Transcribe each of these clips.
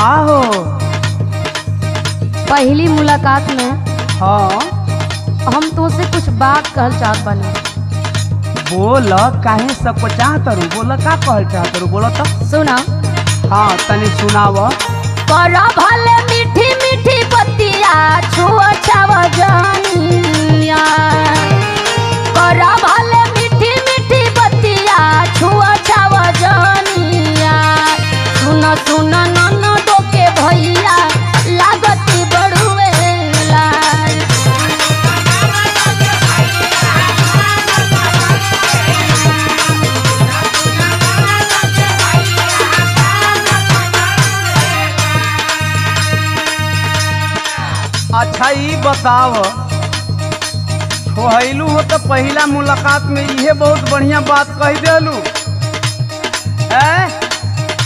का हो? पहली मुलाकात में हाँ। हम तुमसे कुछ बात कहल चाहत बानी। बोल, काहे सबको चाहत रू? बोल, का कहल चाहत रू? बोल तो। सुना। हाँ, तनी सुनाव। कर भले मीठी मीठी बतिया छुआ छाव जानिया, कर भले मीठी मीठी बतिया छुआ छाव जानिया, सुन सुन ननदो के भैया लागती बड़ुएला। अच्छा ई बताव, छोहलू हो तो पहला मुलाकात में इहे बहुत बढ़िया बात कह देलू ए?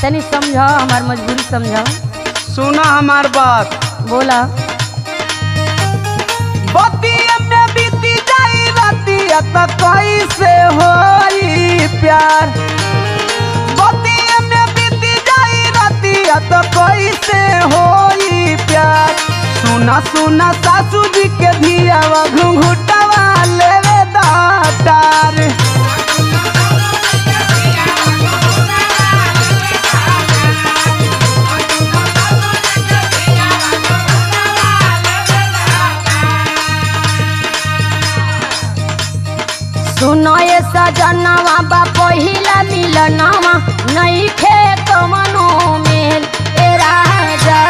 तनी समझाओ, हमार मजबूरी समझाओ। सुना हमार बात। बोला। बतिया में बीती जाई रतिया त कैसे होई प्यार, बतिया में बीती जाई रतिया त कैसे होई प्यार। सुना सुना सासू जी के धियावा घुंघुटावा लेवे दातार। सुनो ये सजनवा बा पहिला मिलनवा नहीं खे कमनो मेल ए राजा।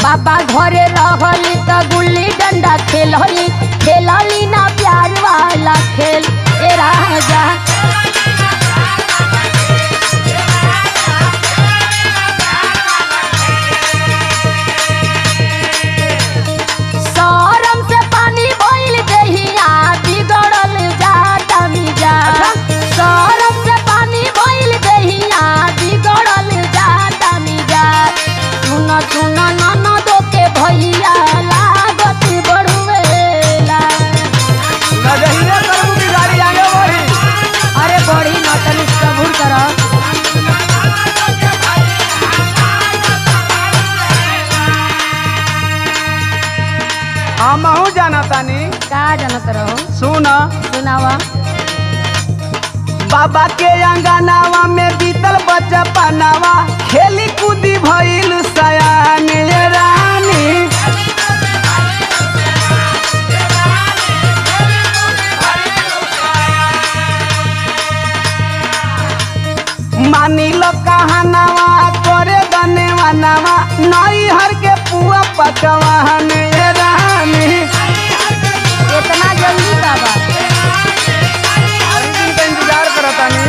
बाबा घरे रहली त गुल्ली डंडा खेलली, खेलली ना प्यार वाला खेल ए राजा। शरम से पानी भइल देहिया बिगड़ल जाता मिजा, शरम से पानी भइल देहिया बिगड़ल जाता मिजा, सुन सुन ननदो के भैया लागत बड़ुएला। लगहिए करबू की गाड़ी आगे बढ़ी। अरे बड़ी न, तनी सबूर कर। हमहू जाना तानी। का जानत रहो? सुना। सुनावा। बाबा के अंगनावा में बीतल बचपनावा, खेली कूदी भइल सयान ये रानी। मानी लो कहानावा करे दनेवानावा, नई हर के पुआ पकवान ये रानी। इतना जल्दी बाबा? अभी दिन का इंतजार करतानी।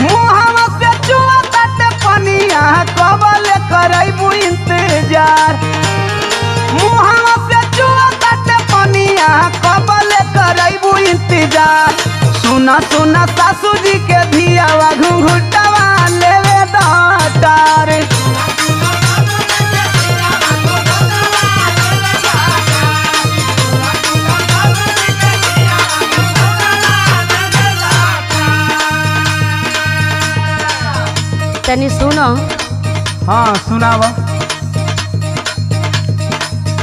मुहवा से चुआ ताटे पनिया, कबले करैबू इंतजार। मुहवा से चुआ ताटे पनिया, कबले करैबू इंतजार। सुना सुना सासू जी के धियावा घुंघुटावा लेवे दातार। तनी सुनो। हाँ सुनावा।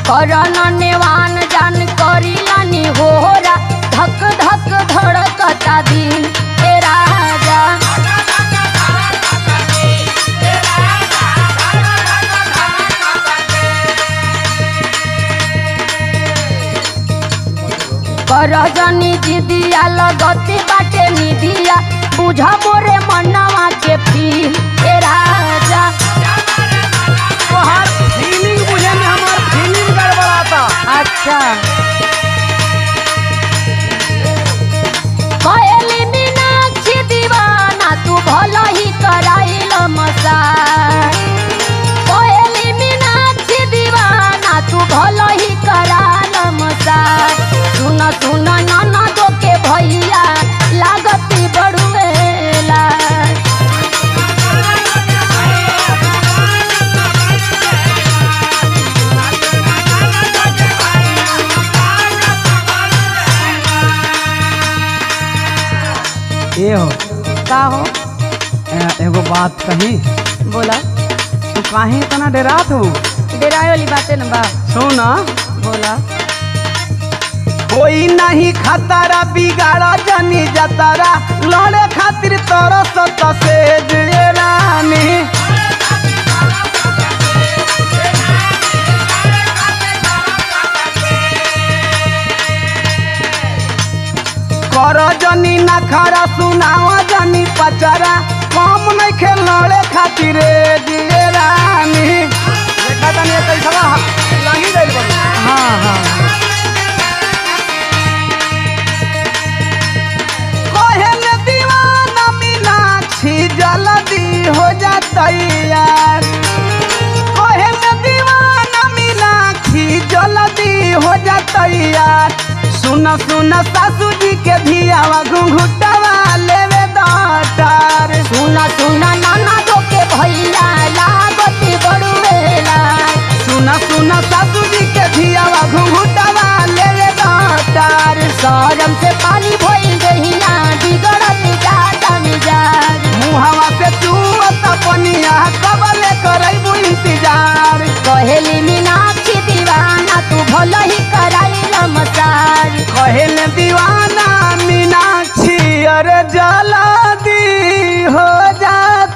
करन नेवान जान करिलानी होरा, धक धक धड़कता दिल ए राजा। करजनी जिदिया लगती बाटे निदिया, बुझ मोरे मनवा के फील ए राजा। तोहार फीलिंग बुझे में हमार फीलिंग गड़बड़ाता। अच्छा कहली मीनाक्षी दीवाना तू भला ही कराइल मसा, कहली मीनाक्षी दीवाना तू भला ही कराइल मसा, सुन सुन ननदो के भैया लागती बड़ुएला। ए हो। का हो? एगो बात कही? बोला। तू काहे इतना डरात हो? डेराए वाली बातें न बा। सुन। बोला। कोई नहीं खतरा, बिगाड़ा जनी जतरा, लड़े खातिर तोरो सत से जे रानी। कर जनी नखरा, सुनावा जनी पचरा, कम नहीं खेल लड़े खातिर जे रानी। देखा तनी कैसा लागी गइल बड़ी। हाँ हाँ। कहेल दीवाना मीनाक्षी जल्दी हो जा तैयार। कहेल दीवाना मीनाक्षी जल्दी हो जा तैयार। सुन सुन सासू जी के धियावा, घुंघुटावा लेवे दाटार। सुना सुना नाना दो के भैया, लागत बड़ुएला। सुन सुन सासू जी के धियावा, घुंघुटावा लेवे दाटार। शरम से पानी भइल देहिया, बिगड़त जाता मिजाज। मुहावा से चुअत पनिया, कबले करैबू इंतजार? कहेली मीनाक्षी दीवाना, तू भल ही कराई मसाज। कहेल दीवाना